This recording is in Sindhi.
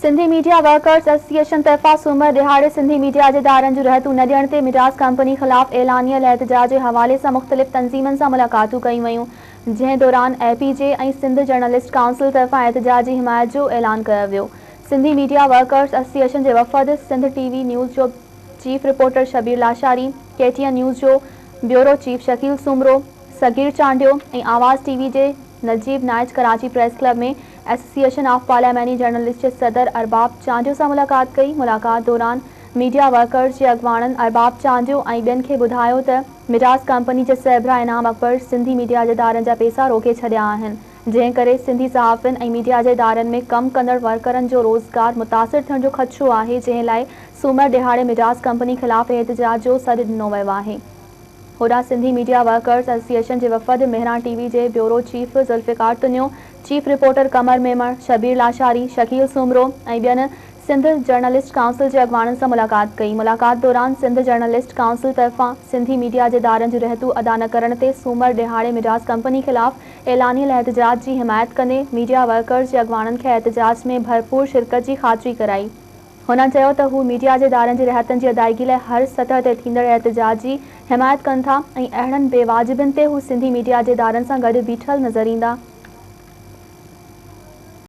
سنڌي ميڊيا ورڪرز ايسوسيئيشن طرفان سومر ڏهاڙي سنڌي ميڊيا جي ادارن جون رهتون نه ڏيڻ تي مجاز ڪمپني خلاف اعلانيل احتجاج جي حوالي سان مختلف تنظيمن سان ملاقاتون ڪيون ويون، جنهن دوران اي پي جي ۽ سنڌ جرنلسٽ ڪائونسل طرفان احتجاج جي حمايت جو اعلان ڪيو ويو. سنڌي ميڊيا ورڪرز ايسوسيئيشن جي وفد سنڌ ٽي وي نيوز جو chief reporter Shabbir Lashari, K T N news جو bureau chief Shakeel Soomro, Sagir Chandio ۽ Awaz T V جي Najeeb Naich Karachi press club ۾ association of پارلياماني جرنلسٽ جي صدر ارباب چانڊيو سان ملاقات ڪئي. ملاقات دوران ميڊيا ورڪرز جي اڳواڻن ارباب چانڊيو ۽ ٻين کي ٻڌايو ته مڊاس ڪمپني جي سربراهه انعام اڪبر سنڌي ميڊيا جي ادارن جا پيسا روڪي ڇڏيا آهن جنهن ڪري سنڌي صحافين ۽ ميڊيا جي ادارن ۾ ڪم ڪندڙ ورڪرن جو روزگار متاثر ٿيڻ جو خدشو آهي جنهن لاء سومر ڏهاڙي مڊاس ڪمپني خلاف احتجاج جو سڏ ڏنو ويو آهي. هوڏانهن سنڌي ميڊيا ورڪرز ايسوسيئيشن جي وفد مهراڻ ٽي وي جي bureau chief Zulfiqar Tunio, chief reporter Qamar Memon, Shabbir Lashari, Shakeel Soomro ۽ ٻين سنڌ جرنلسٽ ڪائونسل جي اڳواڻن سان ملاقات ڪئي. ملاقات دوران سنڌ جرنلسٽ ڪائونسل طرفان سنڌي ميڊيا جي ادارن جون رهتون ادا نه ڪرڻ تي سومر ڏهاڙي مجاز ڪمپني خلاف اعلانيل احتجاج جي حمايت ڪندي ميڊيا ورڪرز جي اڳواڻن کي احتجاج ۾ ڀرپور شرڪت جي خاطري ڪرائي. هنن چيو ته هو ميڊيا جي ادارن جي رهتن جي ادائيگي لاء هر سطح تي ٿيندڙ احتجاج جي حمايت ڪن ٿا ۽ اهڙن بي واجبين تي هو سنڌي ميڊيا جي ادارن سان گڏ بيٺل نظر ايندا.